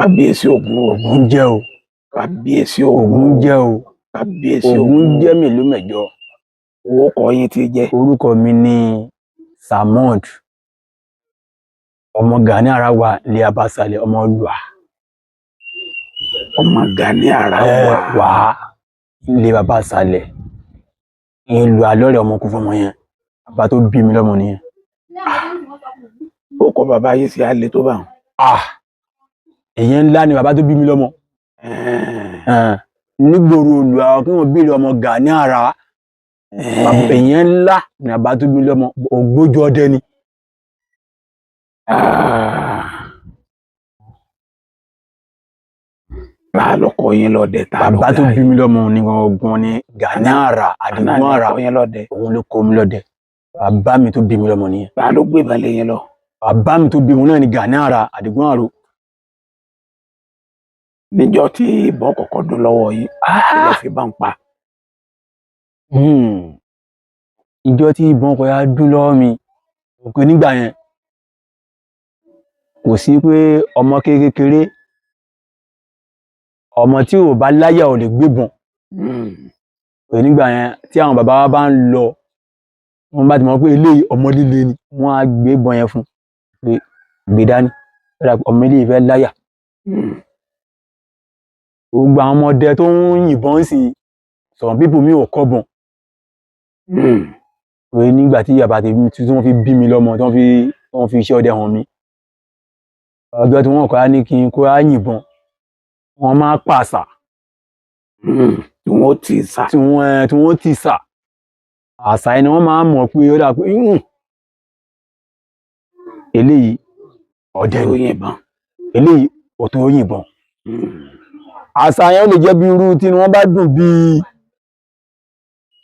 Kábíyèsí Ògún o. Ògún jẹ́ o. Kábíyèsí Ògún. Ògún jẹ́ o. Kábíyèsí Ògún jẹ́ mélòó mẹ́jọ. Orúkọ yín ti jẹ́? Orúkọ mi ni Samod ọmọ Gani Arawa lé Abasalẹ ọmọ Olùwà. Ọmọ Gani Arawa. Wà lé bàbá Àsàlẹ̀ ìlú alọ́rẹ̀ ọmọ kú fọmọ yẹn, bàbá tó bí mi lọ́mọ nìyẹn. Ó kọ bàbá yín sí alẹ́ tó bá wọn. Ah, èyàn ńlá ni bàbá tó bí mi lọ́mọ. Nígboro Olùwà kí wọ́n béèrè ọmọ Gani Ara, èyàn ńlá ni bàbá tó bí mi lọ́mọ, ògbójú ọdẹ ni. Ta lọkọ yín lọdẹ ta Bàbá tó lọgá bí yín? mi lọ́mọ ni ọgbọ́n ni Gani Ara Àdìgún Ara. Lọkọ yín lọdẹ. Òun ló kó mi lọ́dẹ, bàbá mi tó bí mi lọ́mọ nìyẹn. Ta ló gbé ìbálẹ̀ yín lọ? Bàbá mi tó bí mi náà ni Gani Ara Àdìgún Àrò. Níjọ́ tí ìbọn kọ́kọ́ dún lọ́wọ́ yín, kí lẹ fi bá ń pa? Ìjọ tí ìbọn kọ̀ ya dún lọ́wọ́ mi òkè nígbà yẹn, kò sí pé ọmọ kékeré, ọmọ tí ò bá láyà ò lè gbébọn. Pé nígbà yẹn, tí àwọn bàbá wa bá ń lọ, wọ́n bá ti mọ̀ pé eléyìí ọmọ líle ni, wọ́n á gbé ìbọn yẹn fún pé gbé dání, ó dà pé ọmọ eléyìí fẹ́ láyà. Gbogbo àwọn ọmọdé tó ń yìnbọn sí, some people mi ò kọ́bọ̀n. Pé nígbà tí bàbá tèmi tí wọ́n fi bí mi lọ́mọ, tí wọ́n fi iṣẹ́ ọdẹ hàn mí, ọjọ́ tí wọ́n kọ́ á ní kí n kó á yìnbọn, wọ́n máa pàṣà. Tí wọ́n ti sà. Tí wọ́n ti sà àṣà yẹn ni wọ́n máa mọ̀ pé ó dà pé eléyìí ọdẹ tó ni, yìnbọn. Eléyìí ò tó yìnbọn. Àṣà yẹn ó lè jẹ́ bí irú tí wọ́n bá dùn bí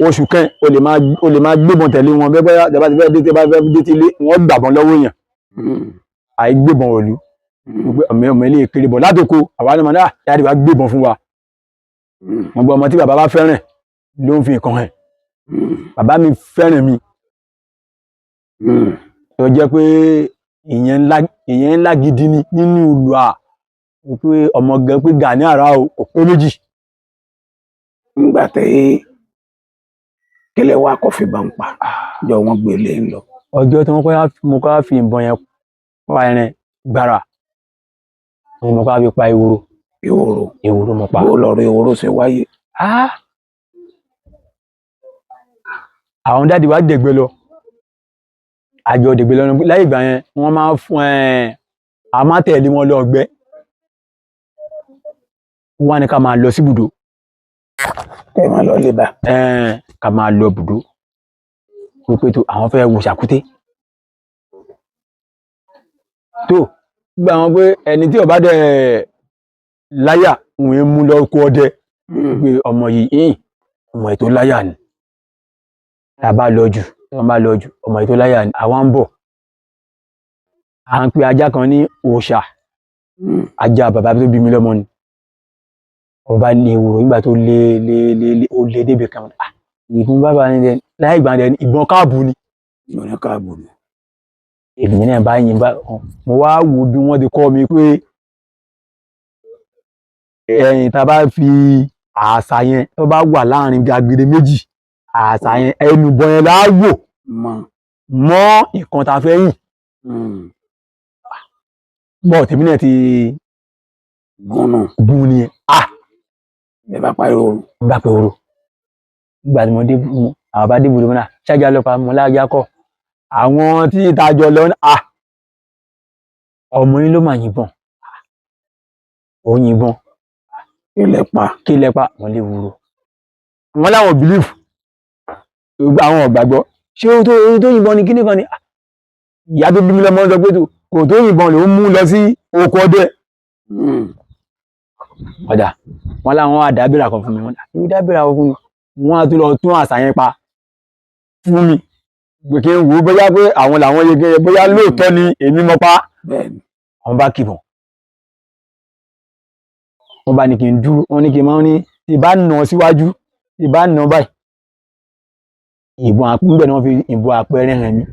oṣù kan, o lè máa gbébọn tẹ̀lé wọn bẹ́ẹ̀ bóyá tẹ́ bá ti fẹ́ dé, tẹ́ bá fẹ́ dé tí ilé, wọ́n gbàbọn lọ́wọ́ èèyàn. Àìgbébọn òlu wípé ọmọ eléyìí kéré bọ̀ látòkò àwa ni mo ní àyàdì wa gbébọn fún wa. Wọn gbọ́ ọmọ tí bàbá bá fẹ́ràn ló ń fi nǹkan hàn. Bàbá mi fẹ́ràn mi tó jẹ́ pé ìyẹn ńlá gidi ni nínú ìlú à wípé ọmọ gan pé Gani Ara o kò pé méjì. Nígbà tí kílẹ̀ wá kọ́ fi bá ń pa jọ, wọ́n gbé lé ń lọ. Ọjọ́ tí wọ́n kọ́ mo kọ́ fi ìbọn yẹn pa ẹran gbára ni mo kọ́ fi pa ehoro. Ehoro? Ehoro mo pa. Bó lọ̀rọ̀ ehoro ṣe wáyé? Ah! Àwọn daddy wa dẹ̀gbẹ́ lọ, àjọ dẹ̀gbẹ́ lọ láyé ìgbà yẹn, wọ́n máa ń fún ẹ, a máa tẹ̀lé wọn lọ ọgbẹ́, wọ́n wá ní ká máa lọ sí ibùdó. Kẹ́ ẹ máa lọ lè bá. Ká máa lọ ibùdó wípé tó àwọn fẹ́ wo ṣàkúté tó gbà wọn pé ẹni tí ó bá dẹ̀ láyà òun mú lọ kó ọdẹ pé ọmọ yìí hìn ọmọ ètò láyà ni. Tá a bá lọ jù, tí wọ́n bá lọ jù, ọmọ ètò láyà ni. Àwa ń bọ̀, à ń pe ajá kan ní òòṣà. Ajá bàbá tó bí mi lọ́mọ ni. Wọ́n bá lé ehoro nígbà tó lé lé lé lé, ó lé débi kan. Ah, ìbọn bàbá ni dẹ láì gbà dẹ, ìbọn káàbù ni. Ìbọn káàbù ni. Èmi náà bá yin bá mo wá wò bí wọ́n ti kọ́ mi pé ẹ̀yìn tá a bá fi àṣà yẹn tó bá wà láàrin agbede méjì, àṣà yẹn, ẹnu ìbọn yẹn láà wò mọ mọ́ nǹkan tá a fẹ́ yìn bọ́. Tèmi náà ti gúnnù. Gún ni, ah. Ẹ bá parí oorun. Bá pẹ́ oró nígbà tí mo dé, àwọn bá dé ibùdó náà ṣáájú lọ pa mo lájà kọ àwọn tí ìtajọ lọ ní, ah, ọmọ yín ló mà yìnbọn, ó yìnbọn. Ilẹ̀ pa. Kí lẹ pa? Wọn lè wúro wọn láwọn believe gbogbo àwọn ọ̀gbàgbọ́ ṣé ó tó yìnbọn ni kíní kan ni. Ah, ìyá tó bí mi lọ́mọ sọ pé tó kò tó yìnbọn lòún mú lọ sí oko ọdẹ. Ọ̀dà wọn láwọn wá dábìrà kan fún mi, wọn ní dábìrà kan fún mi, wọn á tún lọ tún àṣà yẹn pa fún mi pé kí n wò ó bóyá pé àwọn làwọn yege bóyá lóòótọ́ ni èmi mọ pa. Bẹ́ẹ̀ni. Àwọn bá kìbọn, wọn bá ní kí n dúró, wọn ní kí n máa ní tí bá nà síwájú, tí bá nà báyìí, ìbọn àpúgbẹ ni wọn fi ìbọn àpẹẹrẹ hàn mí.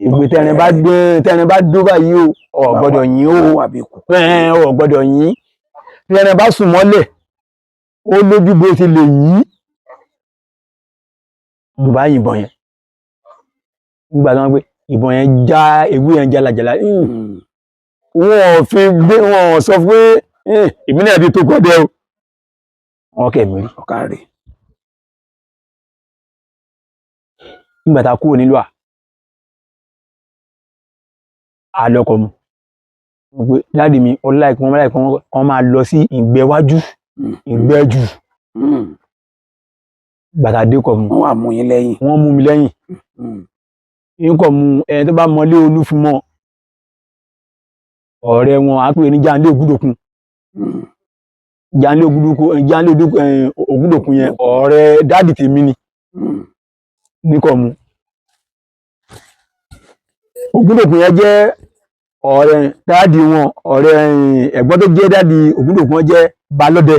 Ìgbé tẹrin bá gbé, tẹrin bá dó báyìí o, ò gbọ́dọ̀ yín o. Wọ́n wà bí kù. Ò gbọ́dọ̀ yín. Tẹrin bá sùn mọ́lẹ̀, ó lójú bó ti lè yín. Mo bá yìnbọn yẹn nígbà tí wọ́n gbé ìbọn yẹn, já ewé yẹn jálajàla. Wọn ò fi gbé, wọn ò sọ pé èmi náà ti tó kọ́dẹ o, wọn kẹ̀ mí rí. Ọ̀kàrẹ̀. Nígbà tá a kúrò nílùú à lọkọ̀ mu, mo pe daddy mi, ó like wọn, like wọn kàn máa lọ sí ìgbẹ́ wájú, ìgbẹ́ jù. Nígbà tá a dé kọ̀ mu, Wọ́n wà mú yín lẹ́yìn. Wọ́n mú mi lẹ́yìn. Yín kọ̀ mu, ẹni tó bá mọlé Olúfúnmọ́, ọ̀rẹ́ wọn à ń pè ní Jáńlé Ògúndòkun. Jáńlé Ògúndòkun, Jáńlé Ògúndòkun yẹn, ọ̀rẹ́ daddy tèmi ni. Ní kọ̀ mu, Ògúndòkun yẹn jẹ́ ọ̀rẹ́ daddy wọn, ọ̀rẹ́ ẹ̀gbọ́n tó jẹ́ daddy Ògúndòkun jẹ́ Balọ́dẹ.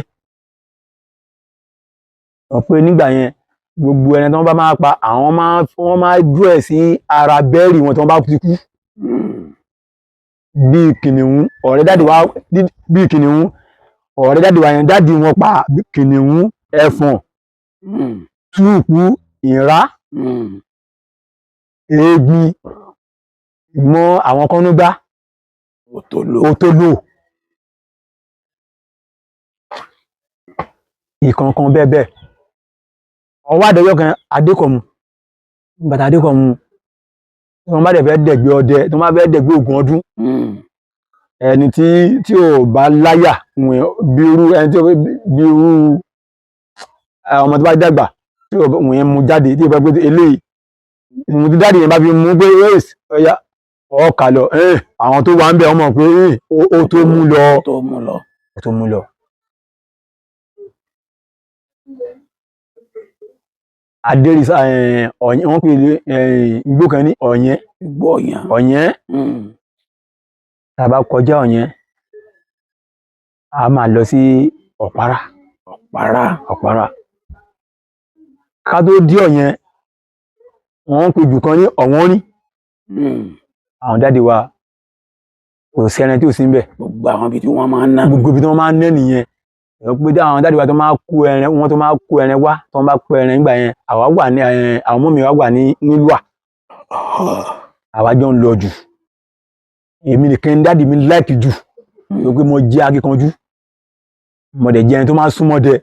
Wọ́n pé nígbà yẹn, gbogbo ẹni tí wọ́n bá máa pa, àwọn máa, wọ́n máa dúró ẹ̀ sí ara bẹ́ẹ̀rì wọn tí wọ́n bá ti kú. Bíi kìnìún, ọ̀rẹ́ daddy wa, bíi kìnìún, ọ̀rẹ́ daddy wa yẹn, daddy wọn pa kìnìún, ẹfọ̀n, túùkù, ìrá, eégbín mọ́ àwọn kọ́núgbá. Òtòlò. Òtòlò, ìkọ̀ọ̀kan bẹ́ẹ̀ bẹ́ẹ̀. Ọwọ́ àdéjọ́ kan, adékọ̀mù, bàtà adékọ̀mù, tí wọ́n bá dẹ̀ fẹ́ dẹ̀gbẹ́ ọdẹ, tí wọ́n bá fẹ́ dẹ̀gbẹ́ ògùn ọdún, ẹni tí ò bá láyà bí irú ẹni tí ò bí irú ọmọ tó bá dàgbà tí ò wọ̀nyẹn mú jáde, tí ò bá gbé eléyìí mo ti dáàdì yẹn bá fi mú pé ọ̀yá ọkà lọ, àwọn tó wà ń bẹ̀ wọ́n mọ̀ pé ó tó mú lọ. Tó mú lọ. Ó tó mú lọ. Adérìsá, ọ̀yẹ́, wọ́n pè é igbó kan ní ọ̀yẹ́. Igbó ọ̀yàn. Ọ̀yẹ́. Tá a bá kọjá ọ̀yẹ́, a máa lọ sí Ọ̀párá. Ọ̀párá. Ọ̀párá. Ká tó dé ọ̀yẹ́, wọ́n ń pè jù kan ní ọ̀wọ́n rí. Àwọn daddy wa, kò sí ẹran tí ò sí níbẹ̀. Gbogbo àwọn ibi tí wọ́n máa ń ná. Gbogbo ibi tí wọ́n máa ń ná nìyẹn. Ẹ pé àwọn daddy wa tó máa kó ẹran, wọ́n tó máa kó ẹran wá, tó máa kó ẹran nígbà yẹn, àwa wà ní àwọn ọmọ mi wá wà ní nílùú à. Àwa jọ ń lọ jù. Èmi nìkan daddy mi like jù. Torí pé mo jẹ́ akíkanjú. Mo dẹ̀ jẹ́ ẹni tó máa ń súnmọ́ dẹ.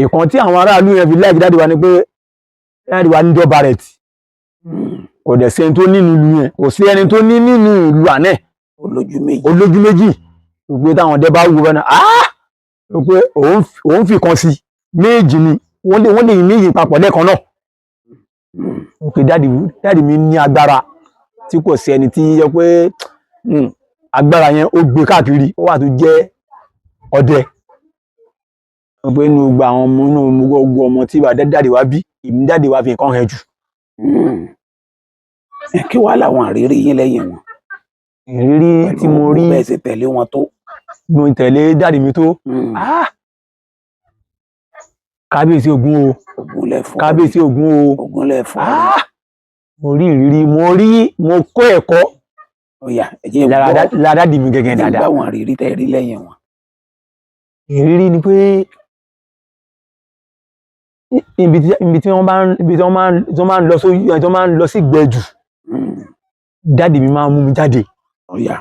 Ìkan tí àwọn aráàlú yẹn fi like daddy wa ni pé daddy wa ní double barrel. Kò dẹ̀ sí ẹni tó ní nínú ìlú yẹn. Kò sí ẹni tó ní nínú ìlú àná. Olójú méjì. Olójú méjì. Pé táwọn ọdẹ bá wù bẹ́ẹ̀ náà, ah! Pé òun fi kan sí méjì ni, wọ́n lè yìn méjì papọ̀ lẹ́ẹ̀kan náà. Pé daddy mi ní agbára tí kò sí ẹni tí yẹ pé agbára yẹn ó gbé káàkiri, ó wà tó jẹ́ ọdẹ. Pé inú gbogbo àwọn ọmọ, inú gbogbo ọmọ tí bàbá daddy wa bí, èmi daddy wa fi nǹkan hàn jù. Kí wàá làwọn àrírí yín lẹ́yìn wọn? Ìrírí tí mo rí bẹ́ẹ̀ ṣe tẹ̀lé wọn tó. Mo tẹ̀lé daddy mi tó. Ah! Kábíyèsí Ògún o. Ògún lẹ̀fọ́. Kábíyèsí Ògún o. Ògún lẹ̀fọ́. Ah! Mo rí ìrírí, mo rí, mo kọ́ ẹ̀kọ́ Ọ̀yà, ẹ jẹ́ lára gbọ́. lára daddy mi gẹ́gẹ́ Ẹ jẹ́ dáadáa. gbọ́ àwọn àrírí tẹ́ rí lẹ́yìn wọn. Ìrírí ni pé ibi tí wọ́n bá ń ibi tí wọ́n máa ń tí wọ́n máa ń lọ sórí, tí wọ́n máa ń lọ sí ìgbẹ́jù, daddy mi máa ń mú mi jáde. Ọ̀yà.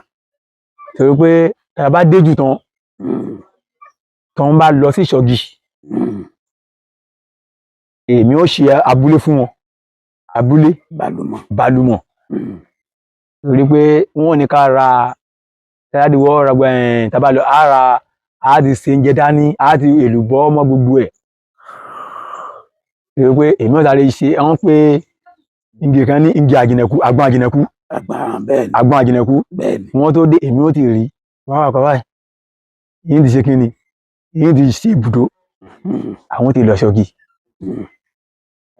Torí pé tá a bá dé jù tán, tí wọ́n bá lọ sí ìṣọ́gi, èmi ó ṣe abúlé fún wọn, abúlé. Balùmọ̀. Balùmọ̀. Torí pé wọ́n ní ká ra daddy wọ́n ra tá a bá lọ, á ra, á ti ṣe oúnjẹ dání, á ti èlùbọ́ mọ́ gbogbo ẹ̀. Torí pé èmi ò sáré ṣe, wọ́n pé igi kan ní igi àjìnàkú, àgbọn àjìnàkú. Àgbọn, bẹ́ẹ̀ ni. Àgbọn àjìnàkú. Bẹ́ẹ̀ ni. Wọ́n tó dé, èmi ó ti rí wọ́n wà kọ́ báyìí, yín ti ṣe kí ni, yín ti ṣe ibùdó. Àwọn ti lọ ṣọ́gi.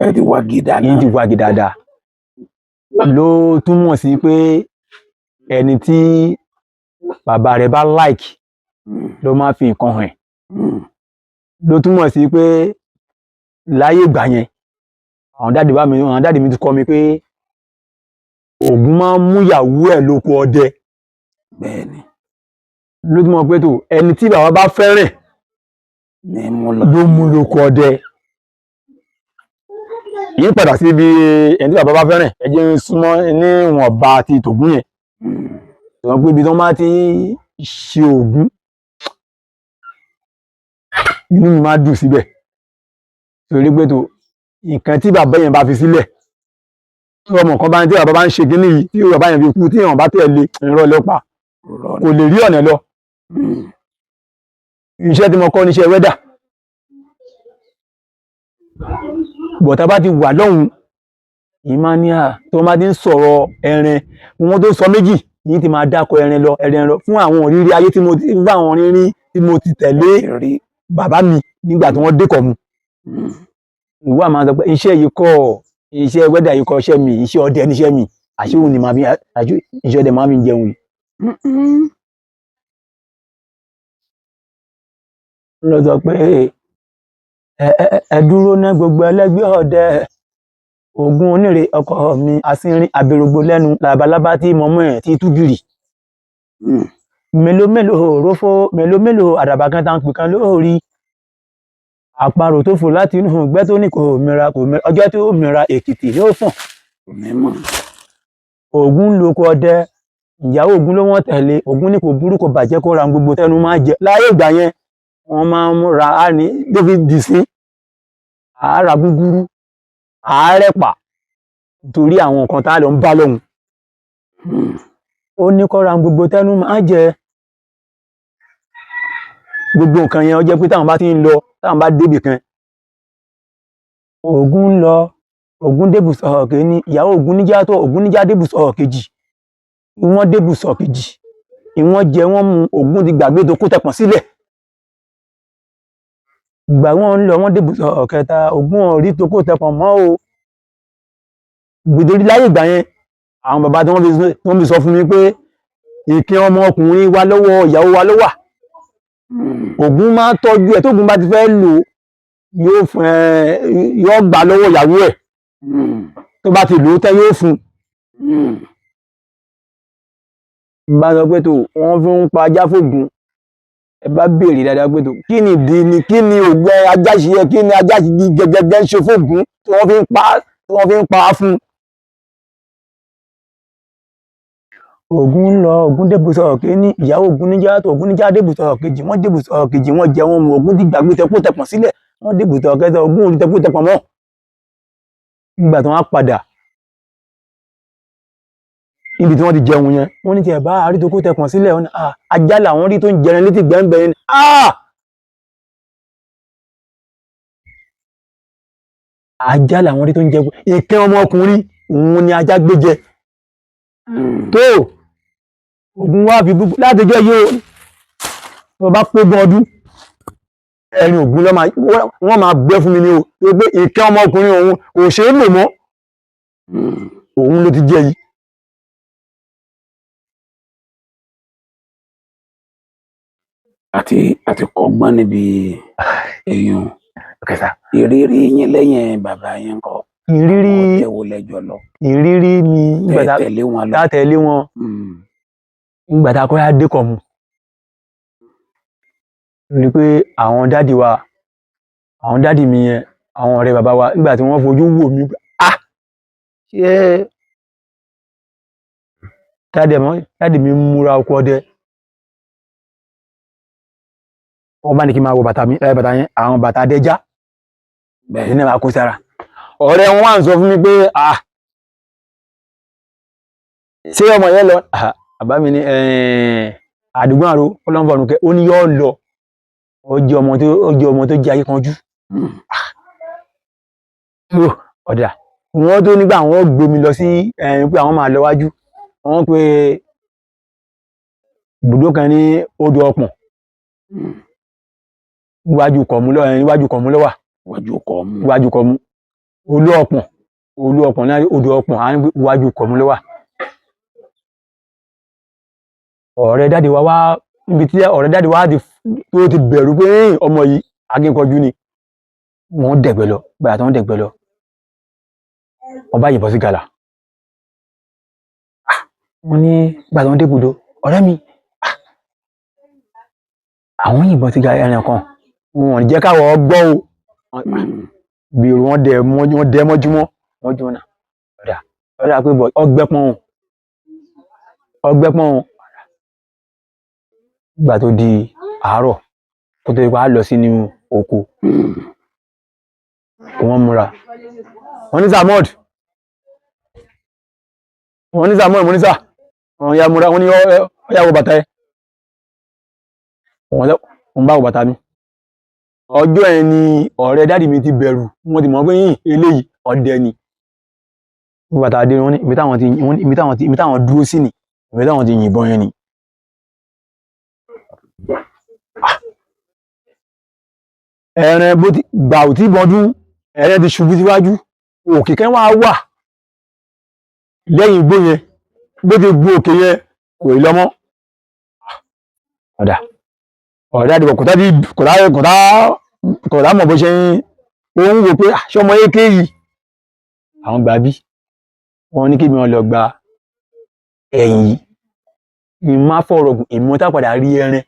Ẹ ti wá gidà Yín náà. ti wá gidi dáadáa, ló túmọ̀ sí pé ẹni tí bàbá rẹ̀ bá like ló máa fi nǹkan hàn. Ló túmọ̀ sí pé láyé ìgbà yẹn, àwọn daddy bá mi, àwọn daddy mi ti kọ́ mi pé Ògún máa ń mú ìyàwó ẹ̀ lóko ọdẹ. Bẹ́ẹ̀ ni. Ló tún mọ̀ pé tó ẹni tí bàbá bá fẹ́ràn ní mú lọ. Ló mú lóko ọdẹ. Yìí padà sí ibi ẹni tí bàbá bá fẹ́ràn, ẹ jẹ́ n súnmọ́ níwọ̀nba ti tògún yẹn. Sọ pé ibi tí wọ́n bá ti ń ṣe Ògún, inú mi máa dùn síbẹ̀ torí pé tó nǹkan tí bàbá yẹn bá fi sílẹ̀, tí ọmọ kan bá ń tí bàbá bá ń ṣe kínní yìí tí bàbá yẹn fi kú, tí èèyàn bá tẹ̀lé, irọ́ ló pa. Irọ́ Kò lè rí ọ̀nà lọ. Iṣẹ́ tí mo kọ́ níṣẹ́ wẹ́dà bọ̀tá bá ti wà lọ́hùn yìí máa ní à tí wọ́n bá ti ń sọ̀rọ̀ ẹran, wọ́n tó sọ méjì yìí ti máa dákọ̀ ẹran lọ, ẹran lọ, fún àwọn òrírí ayé tí mo ti, fún àwọn òrírí tí mo ti tẹ̀lé Rí. bàbá mi nígbà tí wọ́n dé kọ̀ mu. Ìwọ àmà sọ pé iṣẹ́ yìí kọ́, iṣẹ́ wẹ́dà yìí kọ́ iṣẹ́ mi, iṣẹ́ ọdẹ níṣẹ́ mi, àṣé òun ni màá fi, àṣé iṣẹ́ ọdẹ máa fi jẹun yìí. Lọ sọ pé ẹ dúró ná, gbogbo ẹlẹ́gbẹ́ ọdẹ. Ògún onírè ọkọ mi, asínrín abirogbo lẹ́nu, labalábá tí mọmọ ẹ̀ tí tú gìrì. Mélòó mélòó òrófó, mélòó mélòó àdàbà kan tá ń pè kan lórí àparò tó fò láti inú ìgbẹ́ tó ní kò mìíra kò mìíra, ọjọ́ tó mìíra èkìtì yóò fọ̀n. Kò ní mọ̀. Ògún lóko ọdẹ, ìyàwó Ògún ló wọ́n tẹ̀lé. Ògún ní kò burú, kò bàjẹ́, kó ra gbogbo tẹnu máa jẹ láyé ìgbà yẹn. Wọ́n máa ń ra á ní tó fi dì sí àárà gúgúrú, àárẹ̀pà, torí àwọn nǹkan tá a lọ ń bá lọ́hùn. Ó ní kó ra gbogbo tẹnu máa jẹ, gbogbo nǹkan yẹn. Ó jẹ́ pé táwọn bá ti ń lọ, táwọn bá débì kan, Ògún ń lọ, Ògún débùsọ̀ kìíní, ìyàwó Ògún níjà tó Ògún níjà débùsọ̀ kejì, wọ́n débùsọ̀ kejì, ìwọ́n jẹ, wọ́n mu. Ògún ti gbàgbé tó kó tẹpọ̀n sílẹ̀. Ìgbà wọn ń lọ, wọ́n débùsọ̀ kẹta, Ògún ò rí tó kó tẹpọ̀n mọ́ o. Gbèdérí láyé ìgbà yẹn, àwọn bàbá tí wọ́n fi sọ fún mi pé ìkín ọmọkùnrin wa lọ́wọ́ ìyàwó wa ló wà. Ògún máa ń tọ́jú ẹ̀. Tógun bá ti fẹ́ lò, yóò fún ẹ, yóò gbà lọ́wọ́ ìyàwó ẹ̀. Tó bá ti lò ó tẹ́, yóò fún un. Bá sọ pé tó wọ́n fi ń pa ajá fògùn, ẹ bá béèrè dáadáa pé tó kí ni ìdí ni, kí ni ògùn ajá ṣe yẹ, kí ni ajá ṣe gẹ́gẹ́ ń ṣe fògùn tí wọ́n fi ń pa á fún un. Ògún ń lọ, Ògún débùsọ̀ kìíní, ìyàwó Ògún níjà tó Ògún níjà débùsọ̀ kejì, wọ́n débùsọ̀ kejì, wọ́n jẹ, wọ́n mu. Ògún ti gbàgbé tẹpó tẹpọ̀n sílẹ̀. Wọ́n débùsọ̀ kẹta, Ògún ò rí tẹpó tẹpọ̀n mọ́. Nígbà tí wọ́n á padà níbi tí wọ́n ti jẹun yẹn, wọ́n ní tiẹ̀ bá àrí tó kó tẹpọ̀n sílẹ̀, wọ́n ní ajá làwọn rí tó ń jẹran létí gbẹ̀ǹgbẹ̀ yẹn. Ajá làwọn rí tó ń jẹ ìkẹ́ ọmọkùnrin òun ni ajá gbé jẹ. Tó Ògún wá fi búburú látọjọ́ yìí o, tó bá pógún ọdún, ẹni Ògún lọ́ máa wọ́n máa gbẹ́ fún mi ní o, tó pé ìkẹ́ ọmọkùnrin òun kò ṣeé lò mọ́, òun ló ti jẹ yìí. Àti kọ́gbọ́n níbi èèyàn. Ìrírí yín lẹ́yìn bàbá yín kọ́? Ìrírí? Ọdẹ wo lẹjọ lọ? Ìrírí mi nígbà tá tẹ̀lé wọn lọ. Tá tẹ̀lé wọn nígbà tá a kọ́ yá dé kọ̀ mu ni pé àwọn daddy wa, àwọn daddy mi yẹn, àwọn ọ̀rẹ́ bàbá wa, nígbà tí wọ́n fojú wò mí pé, ah, ṣé daddy mọ́, daddy mi ń múra oko ọdẹ, wọ́n bá ní kí n máa wọ bàtà mi ẹ, bàtà yẹn, àwọn bàtà adẹ́já. Bẹ́ẹ̀. Ní máa kó sára. Ọ̀rẹ́ wọn wá ń sọ fún mi pé, ah, ṣé ọmọ yẹn lọ? Ah, bàbá mi ní àdúgbò àrò ọlọ́nfọ̀nùkẹ́, ó ní yọ́ lọ, ó jẹ́ ọmọ tó jẹ́ akíkanjú. Ó, ọ̀dà wọ́n tó nígbà wọ́n gbé mi lọ sí pé àwọn máa lọ wájú, wọ́n pe ibùdó kan ní odò ọpọ̀n níwájú kọ̀mú lọ, níwájú kọ̀mú ló wà. Wájú kọ́ mú. Níwájú kọ̀mú, olú ọpọ̀n, olú ọpọ̀n ní odò ọpọ̀n, à ń gbé iwájú kọ̀mú ló wà. Ọ̀rẹ́ daddy wa wá níbi tí ọ̀rẹ́ daddy wa ti tó ti bẹ̀rù pé "Ẹ́ẹ̀, ọmọ yìí akíkanjú ni." Wọ́n dẹ̀gbẹ́ lọ. Gbàrà tí wọ́n dẹ̀gbẹ́ lọ, wọ́n bá yìnbọn sí gàlà. Wọ́n ní gbà tó ń débùdó ọ̀rẹ́ mi, ah, àwọn yìnbọn ti ga ẹran kan, wọn ò ní jẹ́ káwọ́ gbọ́ o. Gbèrò wọn dẹ mọ́jú, wọn dẹ mọ́júmọ́ mọ́júmọ́ náà. Ọ̀dà ọ̀dà pé bọ̀ ọgbẹ́ pọ́n o, ọgbẹ́ pọ́n o. Gbà tó di àárọ̀ kó tó di pa á lọ sínú oko, wọ́n múra, wọ́n ní Samod, wọ́n ní Samod, mo ní sà, wọ́n ya múra, wọ́n ní ọ ya wọ bàtà ẹ, wọ́n bá wọ bàtà mi. Ọjọ́ ẹ ni ọ̀rẹ́ daddy mi ti bẹ̀rù, wọ́n ti mọ̀ pé yìn eléyìí ọdẹ ni. Wọ́n bàtà dé, wọ́n ní ibi táwọn ti, wọ́n ní ibi táwọn ti, ibi táwọn dúró sí ni ibi táwọn ti yìnbọn yẹn ni. Ẹran bó ti gbà ò tí bọdún, ẹran ti ṣubú síwájú, òkè kan wá wà lẹ́yìn igbó yẹn, bó ti gun òkè yẹn kò ì lọ́mọ́. Ọ̀dà ọ̀dà àdìbò kò tá kò tá kò tá kò tá mọ̀ bó ṣe ń, ó ń wò pé, "Ah, ṣé ọmọ eke yìí?" Àwọn gbà bí wọ́n ní kí mi lọ gba ẹ̀yìn yìí, kí n má fọ̀rọ̀ gùn, èmi tá padà rí ẹran.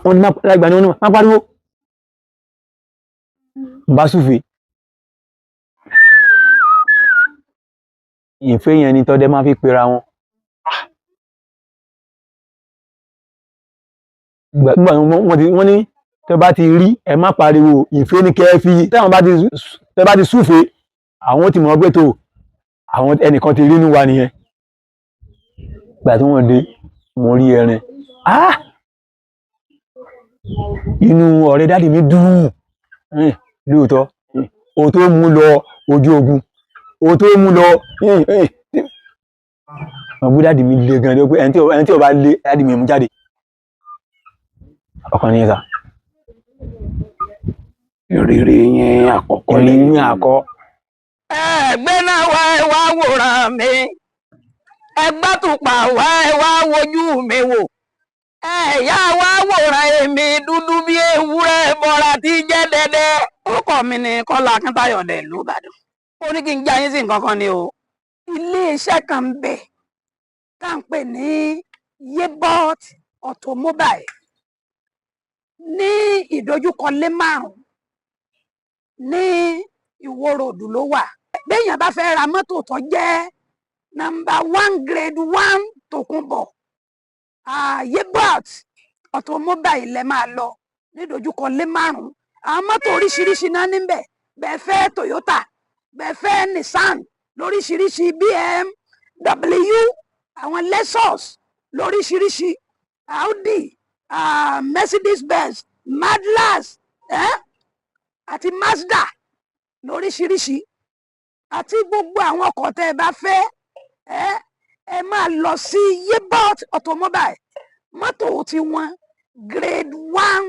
Wọ́n ní má lágbà ní, wọ́n ní má pariwo, n bá súfèé. Ìfẹ́ yẹn ni tọ́dẹ máa fi pera wọn. Gbà wọ́n ti wọ́n ní tẹ́ bá ti rí ẹ má pariwo, ìfẹ́ ní kẹ́ ẹ fi, táwọn bá ti tẹ́ bá ti súfèé, àwọn ti mọ̀ pé tó àwọn ẹnìkan ti rí inú wa nìyẹn. Gbà tí wọ́n dé, mo rí ẹran. Ah! Inú ọ̀rẹ́ daddy mi dùn. Lóòótọ́ o tó mú lọ ojú ogun, o tó mú lọ. Ọ̀gbọ́n daddy mi le gan-an pé ẹni tí ó bá le, daddy mi mú jáde. Ọkàn nìyẹn sà. Ìrírí yín àkọ́kọ́. Ìrírí yín àkọ́. Ẹgbẹ́ náà wá, ẹ wá wòran mi, ẹgbẹ́ tùpà wá, ẹ wá wojú mi wò, ẹ̀yà wá wòran èmi dúdú bí ewúrẹ́ bọ́ra tí jẹ́ dẹ́dẹ́. Orúkọ mi ni Kọ́lá Akíntayọ̀ dẹ̀ ìlú Ìbàdàn. Ó ní kí n já yín sí nǹkan kan ni o. Iléeṣẹ́ kan ń bẹ tá à ń pè ní Yebot Automobile ní ìdojúkọ lé márùn ní Ìwó Road ló wà. Béèyàn bá fẹ́ ra mọ́tò tó jẹ́ number one grade one tòkunbọ̀, Yebot Automobile lẹ máa lọ nídojúkọ lé márùn. Àwọn mọ́tò oríṣiríṣi náà níbẹ̀. Bẹ́ẹ̀ fẹ́ Toyota, bẹ́ẹ̀ fẹ́ Nissan lóríṣiríṣi, BMW, àwọn Lexus lóríṣiríṣi, Audi, Mercedes Benz, Madlas, àti Mazda lóríṣiríṣi, àti gbogbo àwọn ọkọ̀ tẹ́ ẹ bá fẹ́, ẹ máa lọ sí Yebot Automobile. Mọ́tò tiwọn grade one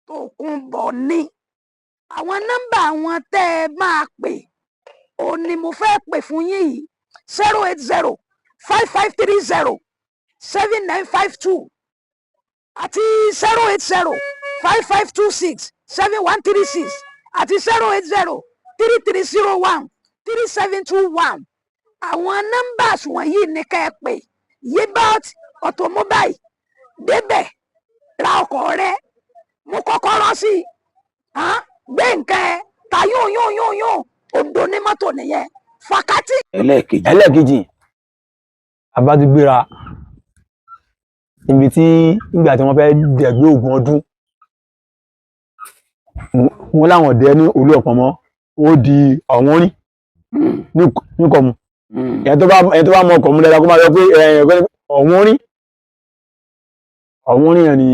tòkunbọ̀ ni. Àwọn nọ́mbà wọn tẹ́ ẹ máa pè òun ni mo fẹ́ pè fún yín yìí: 08055307952 àti 08055267136 àti 08033013721. Àwọn numbers wọ̀nyí ni ká ẹ pè. Yebot Automobile, débẹ̀ ra ọkọ̀ rẹ, mú kọ́kọ́rọ́ sí i, gbé nǹkan ẹ ta yóò yóò yóò yóò odò ní mọ́tò nìyẹn fàkátì. Ẹlẹ́ẹ̀kejì. Ẹlẹ́ẹ̀kejì, abádúgbéra níbi tí nígbà tí wọ́n fẹ́ dẹ̀gbẹ́ ògùn ọdún, wọ́n láwọn ọ̀dẹ́ ní olú ọ̀pọ̀ mọ́, ó di ọ̀wọ́n rí níkọ̀mù. Ẹni tó bá mọ ọkọ̀ mú dáadáa, kó máa sọ pé ọ̀wọ́n rí, ọ̀wọ́n rí yẹn ni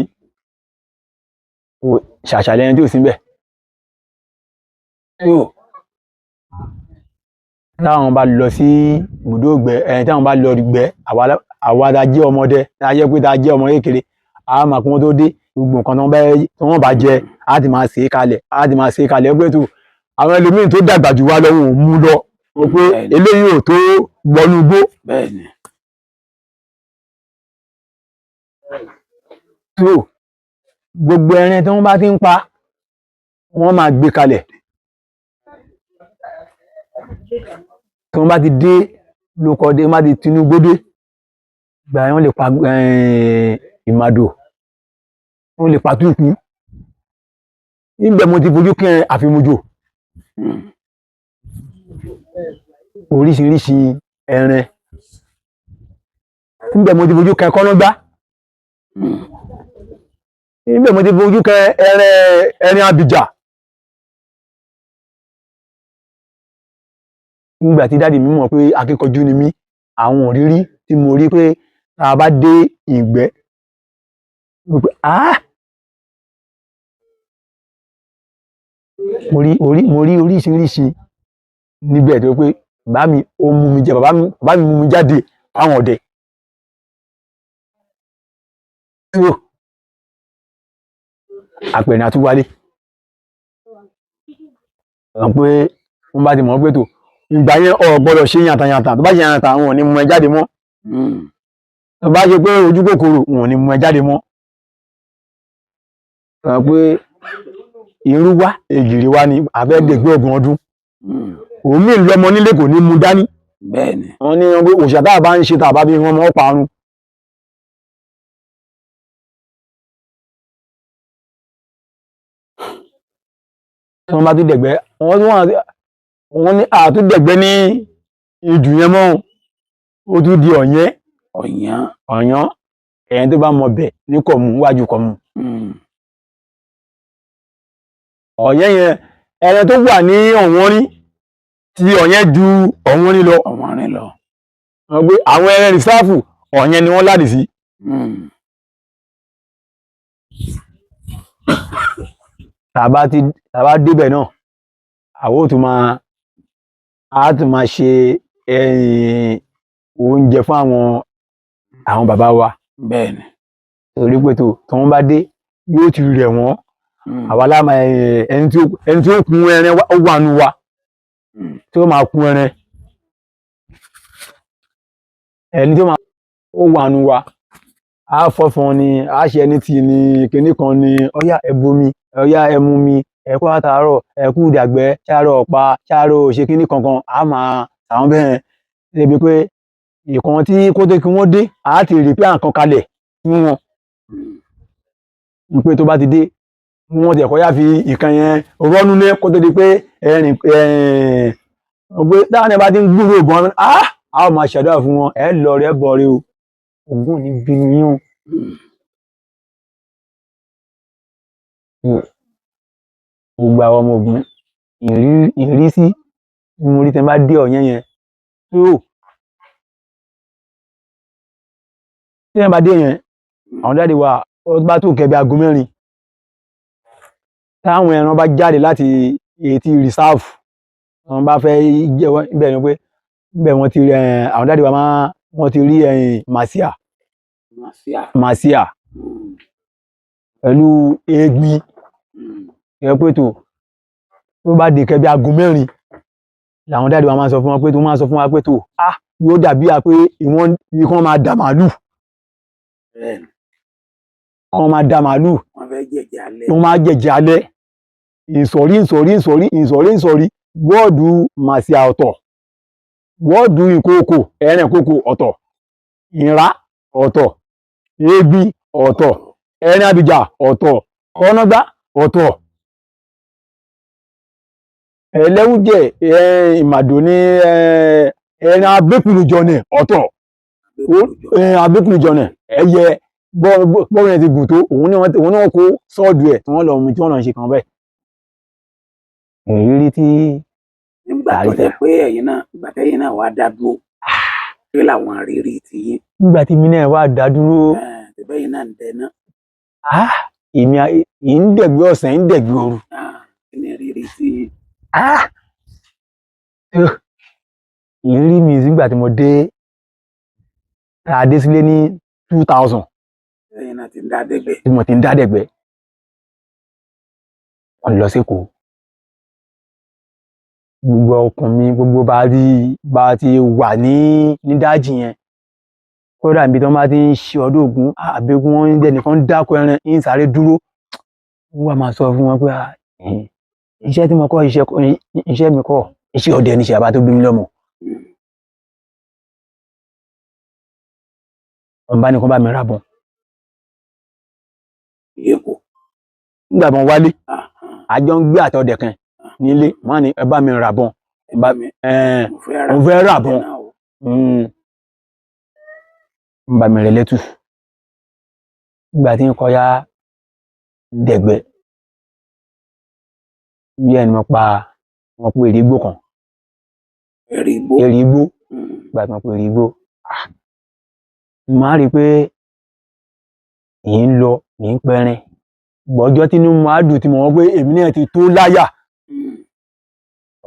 ṣàṣàlẹ̀ ẹni tí ò sí níbẹ̀. Yóò táwọn bá lọ sí ibùdó ìgbẹ́ ẹni, táwọn bá lọ gbẹ́, àwa tá a jẹ́ ọmọdé, tá a jẹ́ pé tá a jẹ́ ọmọ kékeré, a máa kí wọ́n tó dé, gbogbo nǹkan tí wọ́n bá jẹ, á ti máa sè é kalẹ̀, á ti máa sè é kalẹ̀ pé tó àwọn ẹlòmíín tó dàgbà jù wá lọ, wọn ò mú lọ, wọ́n pé eléyìí ò tó wọnú igbó. Tó gbogbo ẹran tí wọ́n bá ti ń pa, wọ́n máa gbé kalẹ̀ tí wọ́n bá ti dé. Lóko ọdẹ má di Tinubu dé gbà yẹn, wọ́n lè pa ìmàdò, wọ́n lè pa túkú. Níbẹ̀ mo ti fojú kẹ́ àfimújò oríṣiríṣi ẹran. Níbẹ̀ mo ti fojú kẹ́ kọ́nọ́gbá. Níbẹ̀ mo ti fojú kẹ́ ẹran abìjà. Nígbà tí daddy mi mọ̀ pé akíkanjú ni mí, àwọn òrírí tí mo rí pé tá a bá dé ìgbẹ́ wípé ah, mo rí oríṣiríṣi níbẹ̀ tó pé bàbá mi ó mú mi jẹ, bàbá mi mú mi jáde fáwọn ọdẹ. So àpẹẹrẹ àtúwálé wọn pé wọn bá ti mọ̀ pé tó ìgbà yẹn ò gbọ́dọ̀ ṣe yàntàyàntà. Tó bá ṣe yàntà, wọn ò ní mú ẹ jáde mọ́. Tó bá ṣe pé ojú kòkòrò, wọn ò ní mú ẹ jáde mọ́. Wọn pé irú wá ègìrì wá ní abẹ́dẹ̀gbẹ́ 30 ọdún. Òun mí lọmọ nílé kò ní mú dání. Bẹ́ẹ̀ni. Wọn ní wọn pé òòṣà tá a bá ń ṣe tá a bá bí wọn mọ́ parun. Tí wọ́n bá tún dẹ̀gbẹ́, wọ́n tún wọ́n ní àtúndẹ̀gbẹ́ ní ìjù yẹn mọ́, ó tún di ọ̀yẹ́. Ọ̀yán. Ọ̀yán ẹ̀yẹn tó bá mọ bẹ̀ ní kọ̀mù wájú kọ̀mù. Ọ̀yẹ́ yẹn, ẹran tó wà ní ọ̀wọ́n rí tí ọ̀yẹ́ ju ọ̀wọ́n rí lọ. Ọ̀wọ́n rìn lọ. Wọ́n pé àwọn ẹran rìsáàfù, ọ̀yẹ́ ni wọ́n ládìí sí. Tàbá débẹ̀ náà, àwọn ò tún máa á tún máa ṣe oúnjẹ fún àwọn bàbá wa. Bẹ́ẹ̀ni. Torí pé tó tí wọ́n bá dé yóò ti rẹ̀ wọ́n. Àwa lá máa ẹni tí ó kun ẹran ó wà nù wa tí ó máa kun ẹran, ẹni tí ó máa ó wà nù wa. Á fọ́fọn ni á ṣe ẹni tí ní kinní kan ni, ọyá ẹ bomi, ọyá ẹ mú mi, ẹ kú àtàárọ̀, ẹ kú ìdàgbẹ́, ṣáàrọ̀ ọ̀pá ṣáàrọ̀ ṣe kinní kankan, á máa àwọn bẹ́ẹ̀ débi pé ìkan tí kó tó kí wọ́n dé, á ti rí pé à ń kan kalẹ̀ fún wọn pé tó bá ti dé, wọ́n ti ẹ̀kọ́ yá fi ìkan yẹn rọ́nú lé kó tó di pé ẹ̀rìn ẹ̀rìn pé táwọn ẹ̀ bá ti ń gbúròó ìbọn, á ó máa ṣàdúrà fún wọn, ẹ lọ rẹ bọ̀ rẹ o, Ògún ò ní bínú yín o. Gbogbo àwọn ọmọ Ògún, ìrísí tí mo rí tí n bá dé ọ̀yẹ́ yẹn tó tí ẹ bá dé yẹn, àwọn daddy wa, ó bá tó nǹkan bí aago 4, táwọn ẹran bá jáde láti etí reserve, wọn bá fẹ́ jẹ́ wọ́n bẹ́ẹ̀ ni pé bẹ́ẹ̀ wọ́n ti rí àwọn daddy wa máa wọ́n ti rí màsíà. Màsíà. Màsíà pẹ̀lú egbin ẹ pé tó bá di nǹkan bí aago 4 làwọn daddy wa máa sọ fún wọn pé tó máa sọ fún wa pé tó ah yóò dàbí à pé ìwọ̀n bí kí wọ́n máa dà màálù. Bẹ́ẹ̀ni. Wọ́n máa dà màálù. Wọ́n fẹ́ jẹ̀jẹ̀ alẹ́. Wọ́n máa jẹ̀jẹ̀ alẹ́, ìsọ̀rí ìsọ̀rí ìsọ̀rí ìsọ̀rí ìsọ̀rí. Wọ́ọ̀dù màsíà ọ̀tọ̀, wọ́ọ̀dù ìkookò, ẹran ìkookò ọ̀tọ̀, ìrá ọ̀tọ̀, egbin ọ̀tọ̀, ẹran abìjà ọ̀tọ̀, kọ́nọ́gbá ọ̀tọ̀, ẹlẹ́wùjẹ̀ ìmàdò ní ẹran abékùnjọ̀nẹ̀ ọ̀tọ̀, abékùnjọ̀nẹ̀ ẹyẹ bọ́ọ̀rù yẹn ti gùn tó òun ni wọ́n kó sọ́ọ̀dù ẹ̀ tí wọ́n lọ mú tí wọ́n lọ ṣe kàn bẹ́ẹ̀. Ìrírí tí Nígbà tó jẹ́ pé ẹ̀yin náà, ìgbà tẹ́yin náà wá dá dúró, kí làwọn ìrírí ti yín? Nígbà tí mi náà wá dá dúró, Tẹ́bẹ́yìn náà ń dẹ náà. Èmi ń dẹ̀gbẹ́ ọ̀sán, ń dẹ̀gbẹ́ òru. Kí ni ìrírí ti yín? Ìrírí mi nígbà tí mo dé, tá a dé sílé ní 2000. Tẹ́yin náà ti ń dá dẹ́gbẹ́. Tí mo ti ń dá dẹ̀gbẹ́, wọ́n lọ sékòó. Gbogbo ọkàn mi, gbogbo bá ti wà ní dájì yẹn, kódà níbi tí wọ́n bá ti ń ṣe ọdún Ògún àbí wọ́n ń dẹnìkan dáko ẹran, ń sáré dúró, wọ́n wá máa sọ fún wọn pé iṣẹ́ tí mo kọ́, iṣẹ́ mi kọ́, iṣẹ́ ọdẹ ni, iṣẹ́ bàbá tó bí mi lọ́mọ. Wọ́n bá ní kó bá mi ra bọn. Èkó. Nígbà bọn wálé, àjọ ń gbé àtọ̀dẹ̀ kan nílé, wọ́n á ní ẹ bá mi ra bọn. Ẹ bá mi, Ẹ̀ẹ́n, mo fẹ́ ra mo fẹ́ rà bọn. náà o. Ń bá mi rẹ lẹ́tù. Nígbà tí ń kọjá dẹ̀gbẹ́, bí ẹni mo pa wọn pé èrè igbó kan. Èrè igbó. Èrè igbó. Nígbà tí wọ́n pé èrè igbó, màá rí i pé èyí ń lọ, èyí ń pẹrin. Gbọ́jọ́ tínú máa dùn tí mo mọ̀ pé èmi náà ti tó láyà.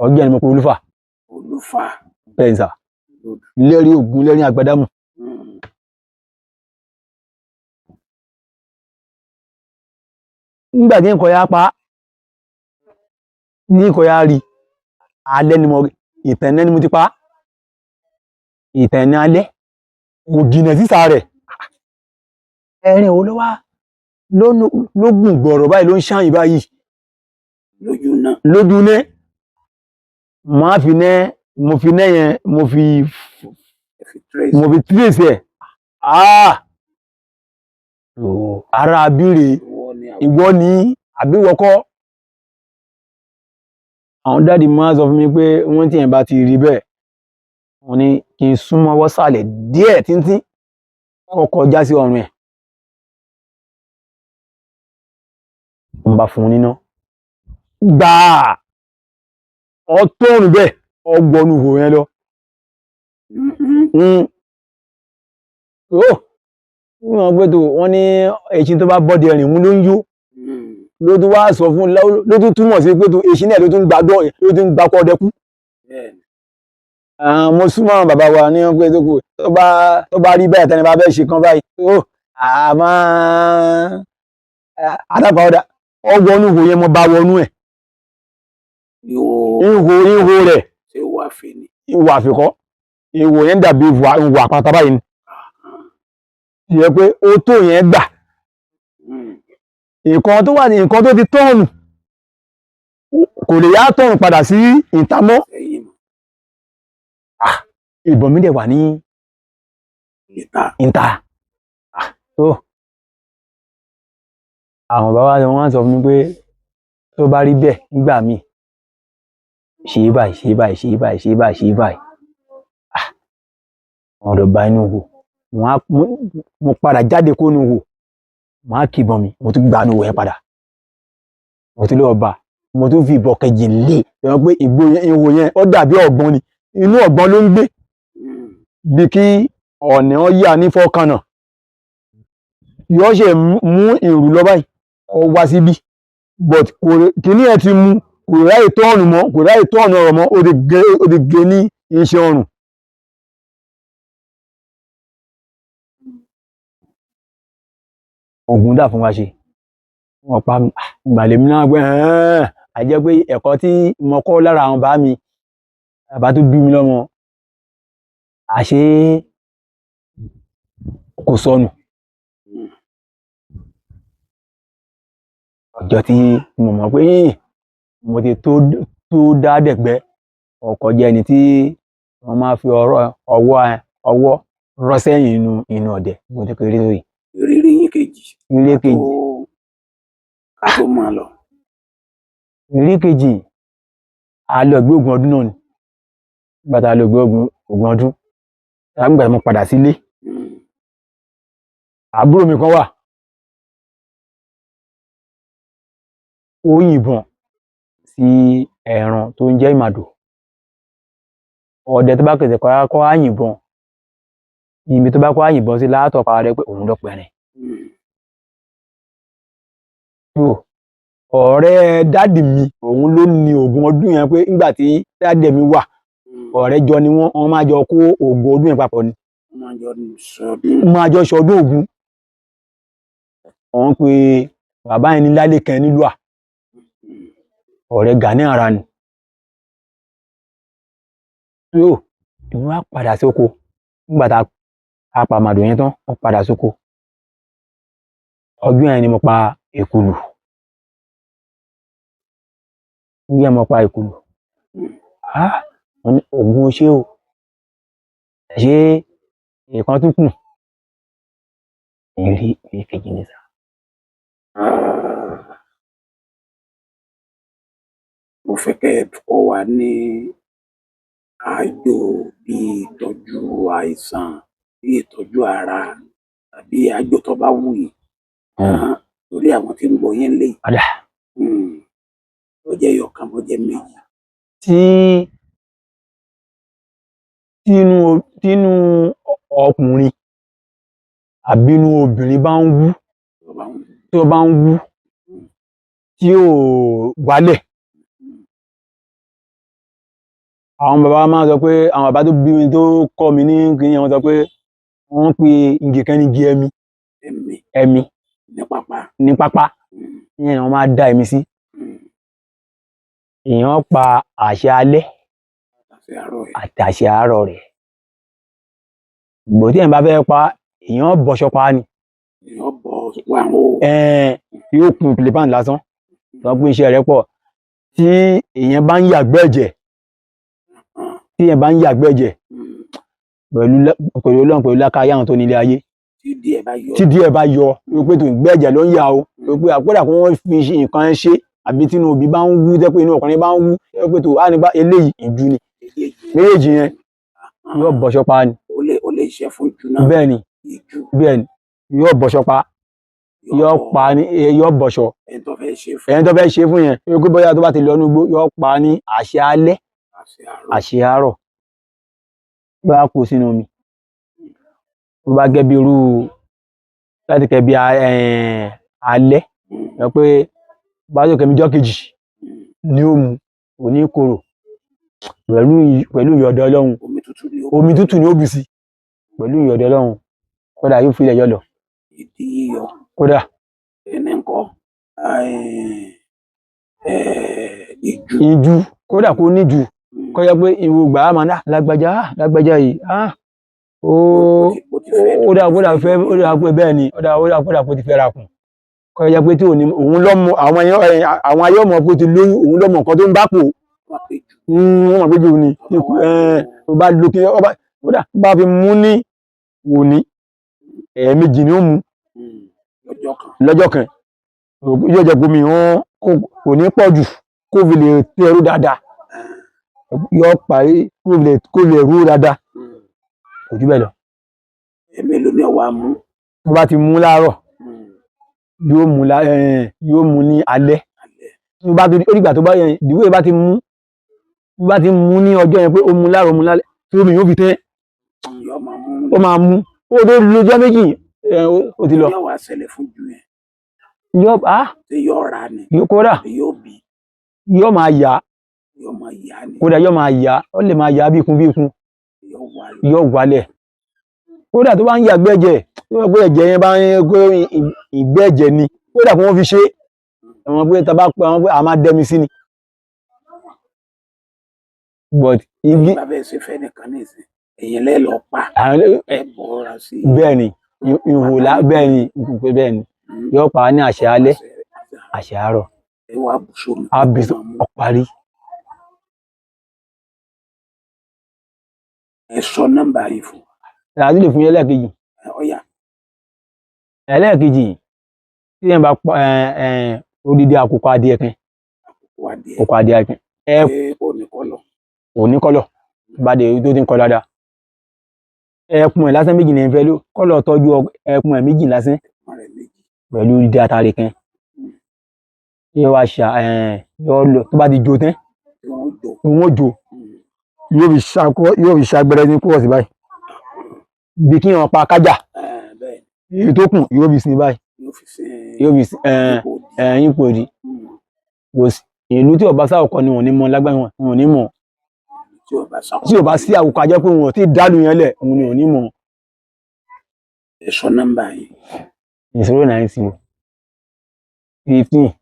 Ọjọ́ ẹni mo pe Olúfà. Olúfà. Bẹ́ẹ̀ ni sà. Lẹ́rìí Ògún, lẹ́rìí Àgbàdámù. Nígbà tí nǹkan ya pa á, ní nǹkan ya rí, alẹ́ ni mo rí, ìtẹ̀nẹ́ ni mo ti pa á. Ìtẹ̀nẹ́ alẹ́ kò jìnà sísà rẹ̀. Ẹ̀rín wo ló wá ló ló gùn gbọ̀rọ̀ báyìí, ló ń ṣàyìn báyìí Lójú náà. Lójú ní màá fi ní, mo fi ní yẹn, mo fi Ẹ fi trace. Mo fi trace ẹ̀. Ah! Ara abíre. Ìwọ ni àwọn. Ìwọ ni àbíwọkọ́. Àwọn daddy máa ń sọ fún mi pé wọ́n tí yẹn bá ti rí bẹ́ẹ̀, wọ́n ní kí n súnmọ́ ọwọ́ sàlẹ̀ díẹ̀ tíntín, kó kọjá sí ọrùn ẹ̀. Mo bá fún un níná. Gbàá! Ọtọ́run bẹ́ẹ̀, ọgbọ́nú ihò yẹn lọ. Ó! Wọ́n gbé tó, wọ́n ní ẹṣin tó bá bọ́dẹ rìn òun ló ń yó. Ló tún wá sọ fún, ló tún túmọ̀ sí pé tó ẹṣin náà ló tún gbàdọ̀, ló tún gbakọ̀ ọdẹ kú. Bẹ́ẹ̀ni. Mo súnmọ́ àwọn bàbá wa ní wọ́n pé tó kù tó bá rí bẹ́ẹ̀, tẹ́ni bá fẹ́ ṣe kan báyìí ó àmọ́ àdàpà ọ̀dà ọwọ́nú ihò yẹn, mo bá wọnú ẹ̀. Ihò. Ihò rẹ̀. Ṣé wàá fi ni? Ihò àfikọ́, ihò yẹn dàbí ihò àpáta báyìí ni, ìyẹn pé ó tó yẹn gbà. Nǹkan tó wà ní nǹkan tó ti tọ́ọ̀nù kò lè yá tọ́ọ̀nù padà sí ìta mọ́. Sẹ́yìn mọ́. Ìbọn mi dẹ̀ wà ní Ìta. ìta tó. Àwọn bàbá wa wọ́n sọ fún mi pé tó bá rí bẹ́ẹ̀ nígbà míì, ṣe é báyìí, ṣe é báyìí, ṣe é báyìí, ṣe é báyìí, ṣe é báyìí. Wọn lọ bá inú wò wọn á mo padà jáde kó inú wò, wọn á kìbọn mi, mo tún gba inú wò yẹn padà, mo tún lọ bá, mo tún fi ìbọn kejì lé ẹ pé ìgbó yẹn, ihò yẹn ó dàbí ọ̀gbun ni, inú ọ̀gbun ló ń gbé. Bí kí ọ̀nà yà ní fọ́kànnà yóò ṣe mú ìrù lọ báyìí kó wá síbí, but kò kíní ẹ̀ ti mú, kò ráyè tọ́ọ̀nù mọ́, kò ráyè tọ́ọ̀nù ọ̀rọ̀ mọ́, ó ti gé ní iṣan ọrùn. Ògùn dà fún wa ṣe wọ́n pa mí. Ìgbàlè mi náà pé ẹ̀ẹ́n a jẹ́ pé ẹ̀kọ́ tí mo kọ́ lára àwọn bàá mi, bàbá tó bí mi lọ́mọ, àṣé kò sọnù. Ọjọ́ tí mo mọ̀ pé mo ti tó dá dẹ̀gbẹ́ ọkọ̀ jẹ́ ẹni tí wọ́n máa fi ọ̀rọ̀ ọwọ́ ọwọ́ rọ́ sẹ́yìn inú ọ̀dẹ̀ mo ti kéré tó yìí. Ìrírí yín kejì. Ìrírí kejì. Ká tó máa lọ. Ìrírí kejì, a lọ gbé ògùn ọdún náà ni. Nígbà tá a lọ gbé ògùn ọdún, nígbà tí mo padà sílé, àbúrò mi kan wà, ó yìnbọn sí ẹran tó ń jẹ́ ìmàdò. Ọdẹ tó bá kẹsẹ̀ kọ́ kọ́ á yìnbọn ibi tó bá kọ́ á yìnbọn sí látọ̀ pa rẹ pé òun ló pẹ̀rìn. Ọ̀rẹ́ daddy mi, òun ló ní ògùn ọdún yẹn, pé nígbà tí daddy mi wà, ọ̀rẹ́ jọ ni wọ́n, wọ́n máa jọ kó ògùn ọdún yẹn papọ̀ ni. Wọ́n máa jọ sọdún. Wọ́n máa jọ ṣọdún Ògún. Wọ́n pe bàbá yẹn ní Lálẹ́kan nílùú à ọ̀rẹ́ Gani ara ni. Tó èmi wá padà sóko nígbà tá a pa màdò yẹn tán, wọ́n padà sóko. Ọdún yẹn ni mo pa èkùlù. Ọdún yẹn mo pa èkùlù. Ah! Wọ́n ní Ògún o ṣé o. Ṣé nǹkan tún kù? Ìrírí kejì ni sà. Ah. Mo fẹ́ kẹ́ ẹ kọ́ wa ní àjò bí ìtọ́jú àìsàn, bí ìtọ́jú ara tàbí àjò tó bá wù yín. Ah, torí àwọn tí ń gbọ́ yín lé. Ọ̀dà. Ó jẹ́ ẹyọ̀kan, bó jẹ́ méjì. Tí tínú ọkùnrin àbí inú obìnrin bá ń wú, Tó bá wù. tó bá ń wú, tí ò wálẹ̀. Àwọn bàbá wa máa ń sọ pé, àwọn bàbá tó bí mi tó kọ́ mi ní kíní, wọ́n sọ pé wọ́n ń pe igi kan ní igi ẹmi. Ẹmi. Ẹmi. Ní pápá. Ní pápá. Ìyẹn ni wọ́n máa dá ẹmi sí. Èèyàn pa àṣẹ alẹ́ Àṣẹ àárọ̀ ẹ̀. àti àṣẹ àárọ̀ rẹ̀. Ìgbò tí èèyàn bá fẹ́ pa, èèyàn bọṣọ pa á ni. Èèyàn bọ̀ wà ó. Yóò kun pìlìpán lásán. Sọ pé iṣẹ́ rẹ̀ pọ̀. Tí èèyàn bá ń yàgbẹ́ ẹ̀jẹ̀, tí èèyàn bá ń yàgbẹ́ ẹ̀jẹ̀ pẹ̀lú pẹ̀lú Ọlọ́run, pẹ̀lú lákàáyé àwọn tó ní ilé ayé. Tí díẹ̀ bá yọ. Tí díẹ̀ bá yọ, wípé tó ìgbẹ́ ẹ̀jẹ̀ ló ń yà o. Wípé àkódà kí wọ́n fi nǹkan ṣe, àbí tínú òbí bá ń wú, jẹ́ pé inú ọkùnrin bá ń wú, jẹ́ pé tó á nípa eléyìí ìjú ni. Méjèèjì yẹn yóò bọṣọ pa á ni. Ó lè ṣe fún ìjú náà. Bẹ́ẹ̀ ni. Ìjú. Bẹ́ẹ̀ ni. Yóò bọṣọ pa. Yóò pa ní, yóò bọṣọ. Ẹni tó fẹ́ ṣe fún. Ẹni tó fẹ́ ṣe fún yẹn, wípé bóyá tó bá ti lọ inú igbó, yóò pa ní àṣẹ alẹ́, Àṣẹ àárọ̀. àṣẹ àárọ̀. Yóò kó sínú omi. Tó bá gẹ́ bí irú láti kẹ́ bí alẹ́, yọ pé bá yóò kẹ́mi jọ́ kejì ní ó mu, kò ní korò. Pẹ̀lú ìyọ̀dọ̀ Ọlọ́run. Omi tútù ni ó. Omi tútù ni ó bù sí. Pẹ̀lú ìyọ̀dọ̀ Ọlọ́run. Kódà yóò fi ilẹ̀ yọ lọ. Ìdí yíyọ. Kódà. Ẹni ńkọ́, ìjú. Ìjú. Kódà kó ní ju. Kó jẹ́ pé ìwò ìgbà á máa ná lágbájá, lágbájá yìí. Ó dà, ó dà fẹ́, ó dà pé bẹ́ẹ̀ ni, ó dà kódà kó ti fẹ́ ra kùn. Kó jẹ́ pé tí ò ní, òun lọ́mọ, àwọn ayé ọmọ kó ti lóyún, òun lọ́mọ nǹkan tó ń bá pò. Wọ́n mọ̀ pé jù ni. Tó bá lo kí, ó bá, kódà bá fi mú ní òní, ẹ̀ẹ̀mejì ni ó mu. Lọ́jọ́ kan. Yóò jẹ́ pé omi wọn kò ní pọ̀ jù kó fi lè tẹrú dáadáa. Yóò parí kó lè rú dáadáa. Kò jù bẹ́ẹ̀ lọ. Ẹ̀mélòó ni ó wá mú? Tó bá ti mú láàárọ̀, yóò mú yóò mú ní alẹ́. Tó bá ti, ó dìgbà tó bá yẹn, ìdíwé bá ti mú, tó bá ti mú ní ọjọ́ yẹn pé ó mú láàárọ̀, ó mú lálẹ́, tí omi yóò fi tẹ́. Ó máa mú. Ó tó lọ́jọ́ méjì, ó ti lọ. Yóò wá ṣẹlẹ̀ fún ju yẹn. Yóò, ah. Ṣé yóò rà ni? Kódà. Yóò bì. Yóò máa yá. Yóò máa yá ni. Kódà yóò máa yá, ó lè máa yá bí ikun bí ikun. Yóò wálẹ̀. Kódà tó bá ń yàgbẹ́ ẹ̀jẹ̀, tó bá pé ẹ̀jẹ̀ yẹn bá ń kó ìgbẹ́ ẹ̀jẹ̀ ni, kódà kí wọ́n fi ṣe é. Àwọn pé tá bá pé àwọn pé a máa dẹ́mi sí ni. But igi. Bàbá ẹ̀ ṣe fẹ́ nìkan ní ìsìn, èyàn lẹ́ lọ pa. Ẹ bọ̀ra sí. Bẹ́ẹ̀ ni, ìwòlá bẹ́ẹ̀ ni, bẹ́ẹ̀ ni. Yóò pa á ní àṣẹ alẹ́, àṣẹ àárọ̀. Ẹ wá bù sómi. A bù sómi, ó parí. Ẹ sọ nọ́mbà yìí fún. Àti lè fún yín ẹlẹ́ẹ̀kejì. Ọ̀yá. Ẹlẹ́ẹ̀kejì, tí ẹ bá pa odidi àkùkọ adìẹ kan. Àkùkọ adìẹ. Àkùkọ adìẹ kan. Ó ní kọ́lọ̀. Ò ní kọ́lọ̀. Bá dé tó ti ń kọ́ dáadáa. Ẹkùn ẹ̀ lásán méjì ni ẹ fẹ́ lò. Kọ́lọ̀ tọ́jú ẹkùn ẹ̀ méjì lásán. Pẹ̀lú odidi atare kan. Yóò wá ṣa, yóò lọ, tó bá ti jó tán. Òun ó jó. Yóò fi ṣagbẹrẹ ní kúrọ̀sì báyìí. Bí kí wọ́n pa kájà. Èyí tó kù yóò fi sin báyìí. Yóò fi sin, ipò òdì. Kò sí, ìlú tí ò bá sáwùkọ ni wọ́n ní mọ̀ lágbára wọn, wọn ò ní mọ̀. Tí ò bá sí àwùkọ, a jẹ́ pé wọn ò tí ì dálù yẹn lẹ̀, òun ni ò ní mọ̀. Ẹ sọ nọ́mbà yìí. 090 15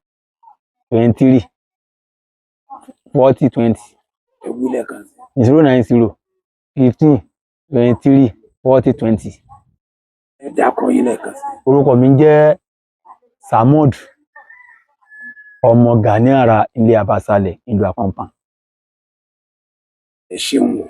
23 40 20. Ẹ wí lẹ́ẹ̀kan sí. 090 15 23 40 20. Ẹ dákọ yín lẹ́ẹ̀kan sí. Orúkọ mi jẹ́ Samod ọmọ Gani Ara ilé Abasalẹ̀ ìlú Àpọ̀npọ̀n. Ẹ ṣeun o.